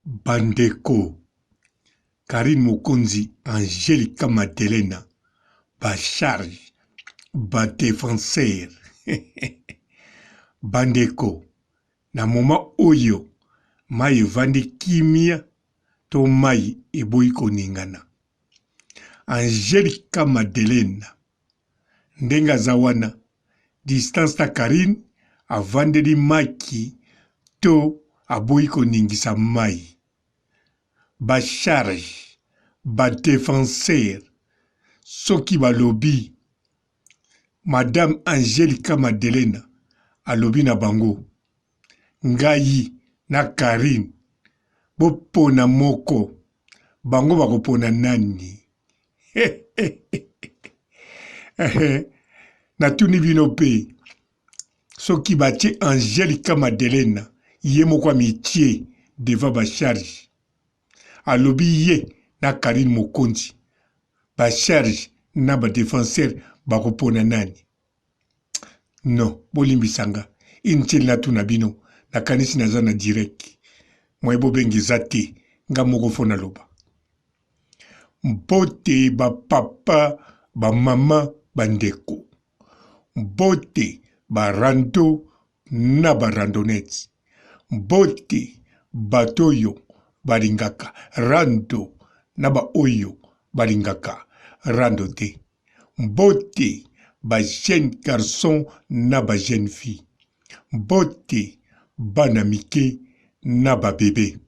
Bandeko Carine Mokonzi Angelica Madelena ba charge ba defenseur bandeko na moment oyo mayi evandi kimia to mayi eboyi koningana Angelica Madelena ndenge aza wana distance na Carine avandeli maki to aboyi koningisa mayi ba charge ba defenseur soki balobi madame Angelica Madelena alobi na bango ngai na Carine bopona moko bango bakopona nani? Natuni bino pe soki batie Angelica Madelena ye moko amitie devant ba charge alobi ye na Carine Mokonzi ba charge na ba defenseur bakopona nani? Non bolimbisa nga inutile natuna bino nakanisi naza na direct moyen bobenga eza te nga moko faut naloba. Mbote ba papa, ba mama, ba ndeko. Mbote ba rando na ba randonnettes. Mbote bato oyo balingaka rando na ba oyo balingaka rando te. Mbote ba jeunes garçons na ba jeunes filles. Mbote bana mike na ba bebes.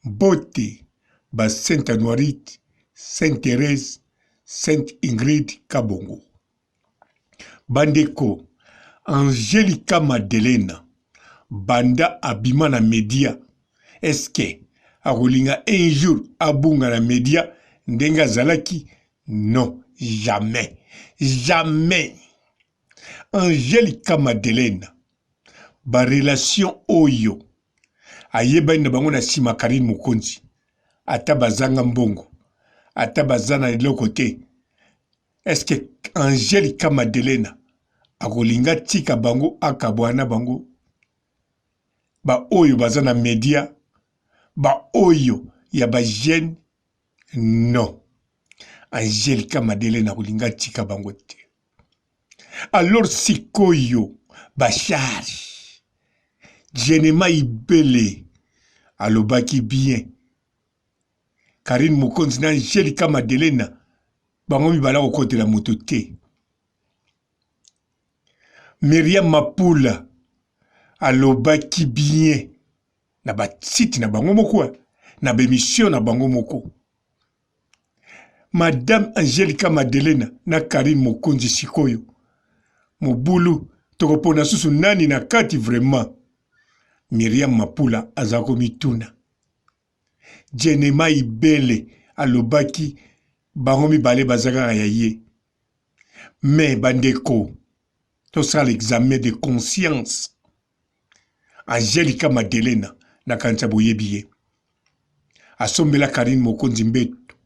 Mbote ba Sainte Anuarite, Sainte Therèse, Sainte Ingrid Kabongo. Bandeko, Angelica Madelena banda abima na media est-ce que akolinga un jour abunga na media ndenge azalaki? Non, jamais, jamais. Angelica Madelena ba relation oyo ayebani na bango na sima Carine Mokonzi ata bazanga mbongo ata baza na eloko te est-ce que Angelica Madelena akolinga atika bango akabwana na bango ba oyo baza na media ba oyo ya ba jeune non Angelica Madelena akolinga atika bango te Alors sikoyo ba charge Djenema Ibele alobaki bien Carine Mokonzi na Angelica Madelena bango mibale akokotela moto te. Myriam Mapula alobaki bien na ba site na bango moko na ba emission na bango moko. Madame Angelica Madelena na Carine Mokonzi sikoyo mobulu tokopona susu nani na kati vraiment Myriam Mapula aza komituna Djenema Ibele alobaki bango mibale baza kaka ya ye mais bandeko tosala examen de conscience Angelica Madelena nakanisa boyebi ye asombela Carine Mokonzi mbeto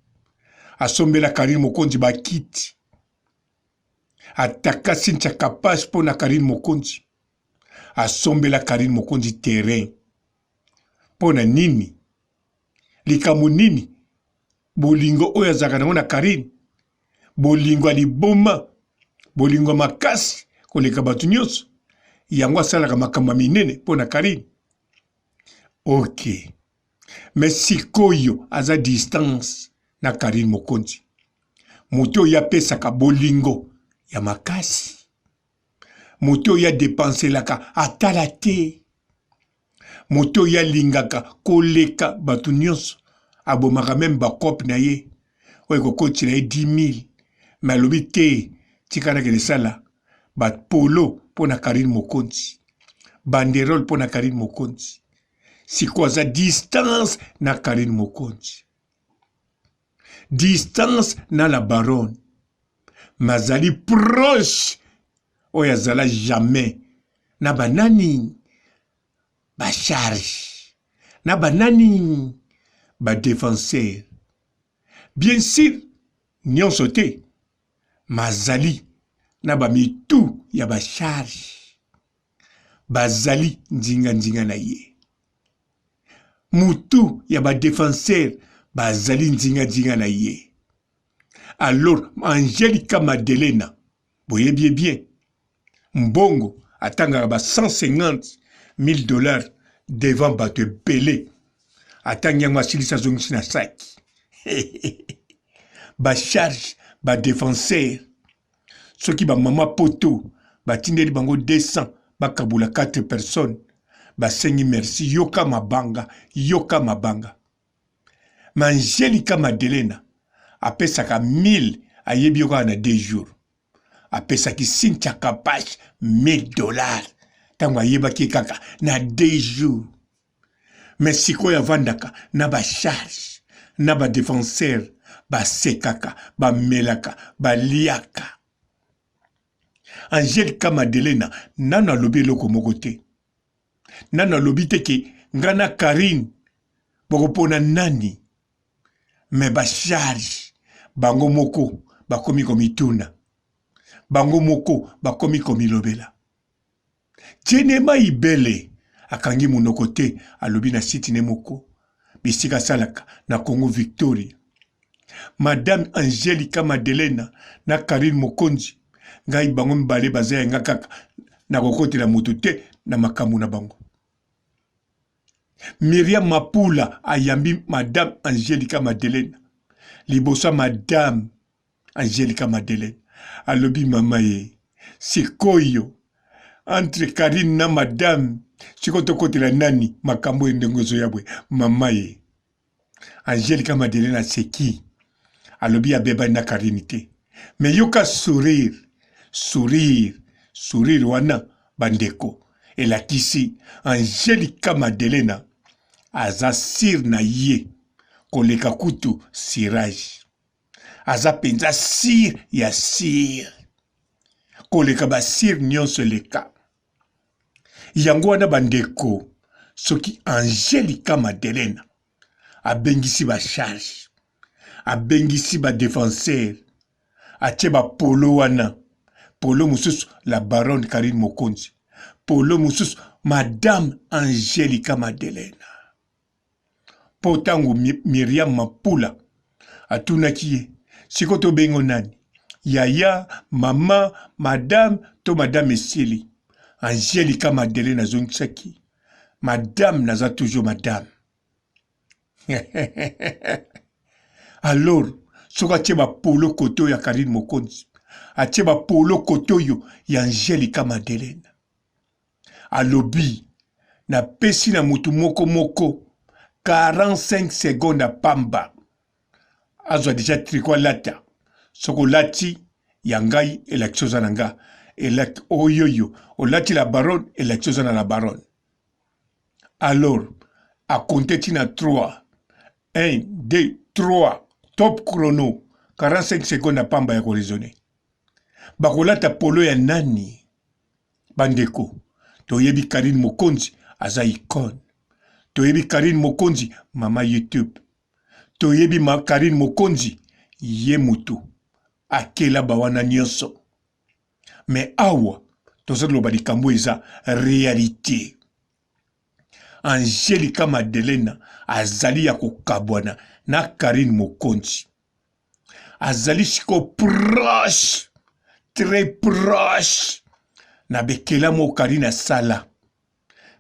asombela Carine Mokonzi bakiti ataka Cynthia Kapash mpo na Carine Mokonzi asombela Carine Mokonzi terrain mpo na nini likambo nini bolingo oyo azalaka nango na Carine bolingo ya liboma bolingo ya makasi koleka bato nyonso yango asalaka makambo ya minene mpo na Carine ok mais sikoyo aza distance na Carine Mokonzi moto oyo apesaka bolingo ya makasi moto oyo adepanselaka atala te Moto oyo alingaka koleka bato nyonso abomaka meme ba coop na ye oyo ekokotela ye 10000 mais alobi te tika nakende sala ba polo mpo na Carine Mokonzi banderole mpo na Carine Mokonzi sikoyo aza distance na Carine Mokonzi distance na la baronne mais azali proche oyo azala jamais na banani ba charge na banani ba defenseur bien sur nyonso te mazali na ba mitu ya ba charge bazali nzinga nzinga na ye. Mutu ya ba defenseur bazali nzinga nzinga na ye. Alors Angelica Madelena boyebi ye bien mbongo atangaka ba 150 000 dollars devant bato ebele atangi yango asilisi azongisi na saki ba charge ba defenseur soki ba mama poto batindeli bango 200 bakabola 4 personnes basengi merci yoka mabanga yoka mabanga ma Angelica Madelena apesaka 1000 ayebi yo kaka na 2 jours apesaki Cynthia Kapash 1000 dollars ntango ayebaki kaka na 2 jours mais sikoyo avandaka na ba charge na ba defenseur basekaka bamelaka baliaka Angelica Madelena nano alobi eloko moko te nano alobi te ke nga na Carine bokopona nani mais ba charge bango moko bakomi komituna bango moko bakomi komilobela Jenema Ibele akangi monoko te alobi na site ne moko bisika asalaka na Congo Victoria Madame Angelica Madelena na Carine Mokonzi ngai bango mibale baza ya nga kaka nakokotela moto te na makambo na bango. Miriam Mapula ayambi Madame Angelica Madelena liboso ya Madame Angelica Madeleine alobi mama ye sikoyo entre Carine na madame sikoyo tokotela nani makambo oyo ndenge ozoya boye mama ye Angelica Madeleine aseki alobi abebani na Carine te mais yoka sourire sourire sourire wana bandeko elakisi Angelica Madelena aza sire na ye koleka kutu sirage aza mpenza sire ya sire koleka basire nyonso eleka Yango wana bandeko, soki Angelica Madelena abengisi ba charge, abengisi ba defenseur, atie ba polo wana, polo mosusu la baronne Carine Mokonzi, polo mosusu madame Angelica Madelena. Mpo ntango Miriam Mapula atunaki ye, sikoyo tobengo nani? Yaya, mama, madame to madame esili? Angelica Madeleine azongisaki, madame naza toujours madame. Alors soki atie bapolo kote oyo ya Carine Mokonzi, atie bapolo kote oyo ya Angelica Madeleine, Alobi, Napesi na moto moko moko 45 secondes ya pamba azwa deja tricot alata. Soki olati ya ngai elakisi oza na nga, elaki oyoyo olati la baronne elakisi oza na la baronne. Alors akonte ti na 3 1 2 3 top chrono 45 secondes ya pamba ya ko raisonner. Bakolata polo ya nani? Bandeko toyebi Carine Mokonzi aza icone, toyebi Carine Mokonzi mama YouTube, toyebi ma Carine Mokonzi ye mutu akela ba wana nyonso. Mais awa toza loba likambo eza realite. Angelica Madelena azali ya kokabwana na Carine Mokonzi. Azali sikoyo proche, très proche na bekelamu oyo Carine asala.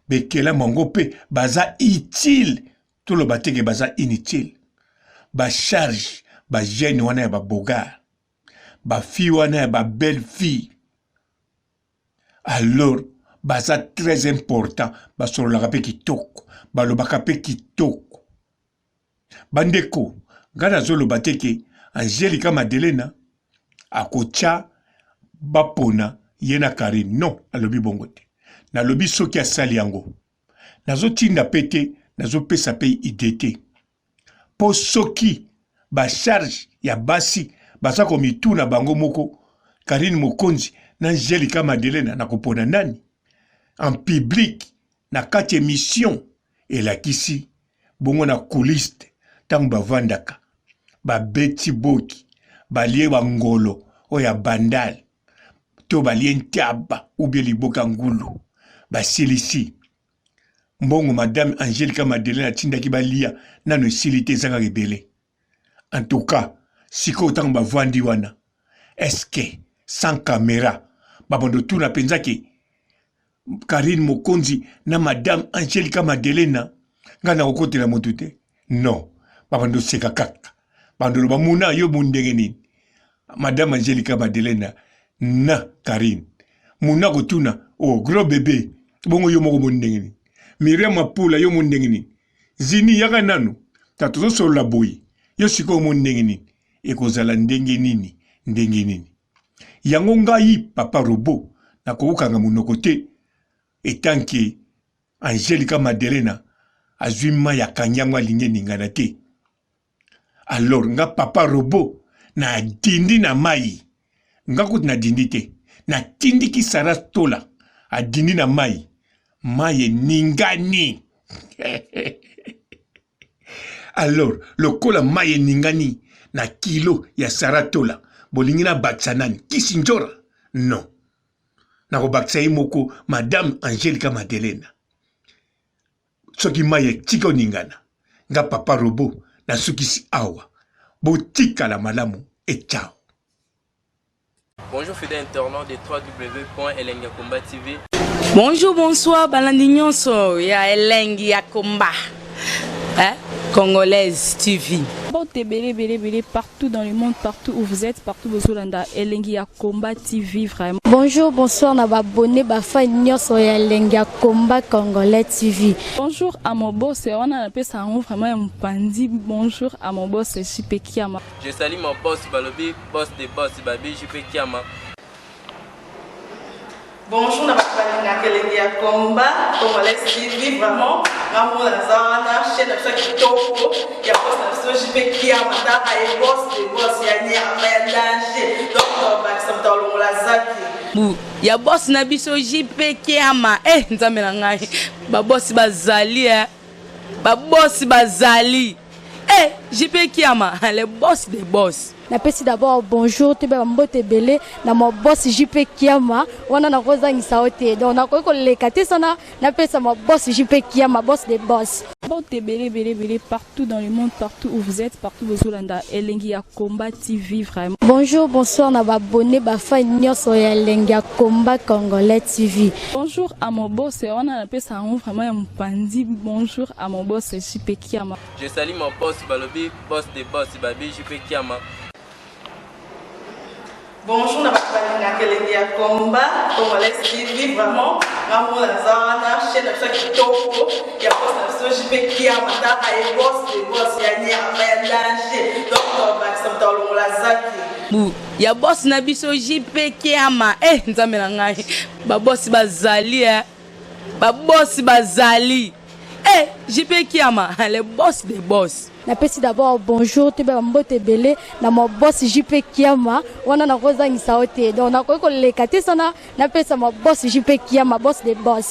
Bekelamu yango mpe baza utile, toloba te ke baza inutile. Ba charge ba jeune wana ya ba bogar, ba fille wana ya ba belle fille, alors baza très important, basololaka mpe kitoko, balobaka mpe kitoko. Bandeko, ngai nazoloba te ke Angelica Madelena akotia bapona ye na Carine. Non, nalobi bongo te. Nalobi soki asali yango. Nazotinda pe te, nazopesa pe idee te. Po soki ba charge ya basi baza komituna bango moko, Carine Mokonzi na Angelica Madelena nakopona nani? En public, na kati emission elakisi bongo na couliste ntango bavandaka babeti boki balie bangolo oyo ya bandal to balie ntaba ubie liboka ngulu basilisi. Mbongo madame Angelica Madeleine atindaki balia nano esili te eza kaka ebele. En tout cas sikoyo ntango bavandi wana est-ce que sans camera babando tuna mpenza ke Carine Mokonzi na madame Angelica Madelena ngai nakokotela moto te non babando seka kaka bando loba muna yo bo ndenge nini madame Angelica Madelena na Carine muna kotuna oh gros bebe bongo yo moko bo ndenge nini Miriam Mapula yo mo ndenge nini Zini yaka nanu ta tozosolola boye yo sikoyo mo ndenge nini ekozala ndenge nini ndenge nini yango ngai papa robot nakokokanga monoko te etanke Angelica Madelena azwi mai akangi yango alingi eningana te alors nga papa robot na dindi na mai nga kutu na dindi te natindiki Sarah Tola adindi na mai mai eningani alors lokola mai eningani na kilo ya Sarah Tola bolingi nabakisa nani kisi njora non nakobakisa ye moko madame Angelica Madelena soki mai etika oningana nga papa robot nasukisi awa botikala malamu et ciao. Bonjour fidèle internaute de www.elengiyakomba TV. Bonjour, bonsoir, balandi nyonso ya elengi ya komba. Hein? Congolaise TV. Mbote ebele ebele ebele partout dans le monde, partout où vous êtes, partout bozolanda elengi ya Combat TV vraiment. Bonjour, bonsoir na ba abonné ba fan nyonso ya elengi ya Combat Congolais TV. Bonjour à mon boss, wana napesa yango vraiment ya mopanzi. Bonjour à mon boss JP Kiama. Je salue mon boss balobi boss de boss babi JP Kiama. Bonjour na bato balingaka elengi ya combat congolais TV vraiment nga moko naza wana chaîne na biso ya kitoko ya boss na biso JP Kiama tala ye boss de boss ya nyama ya danger donc tobakisa moto alongola zaki Bu ya boss na biso JP Kiama eh nzambe na ngai ba boss bazali eh ba boss bazali eh JP Kiama le boss des boss. Napesi d'abord bonjour toyeba ba mbote ebele na ma boss JP Kiama wana nakozangisa yo te donc nakoki koleka te sana napesa ma boss JP Kiama boss de boss. Mbote ebele ebele ebele partout dans le monde partout où vous êtes partout bozolanda elengi ya combat TV vraiment. Bonjour bonsoir na ba abonne ba fan nyonso ya elengi ya combat congolais TV. Bonjour à mon boss wana napesa yango vraiment ya mopanzi bonjour à mon boss JP Kiama. Je salue mon boss balobi boss de boss babi JP Kiama. Bonjour na bato balingaka elengi ya combat congolais TV vraiment nga moko naza wana chaîne na biso ya kitoko ya boss na biso JP Kiama tala ye boss de boss ya nyama ya danger donc tobakisa moto alongola zaki Bu ya boss na biso JP Kiama eh nzambe na ngai ba boss bazali eh ba boss bazali eh JP Kiama le boss des boss. Napesi d'abord bonjour toyeba ba mbote ebele na ma boss JP Kiama wana nakozangisa yo te donc nakoki koleka te sana napesa ma boss JP Kiama boss de boss.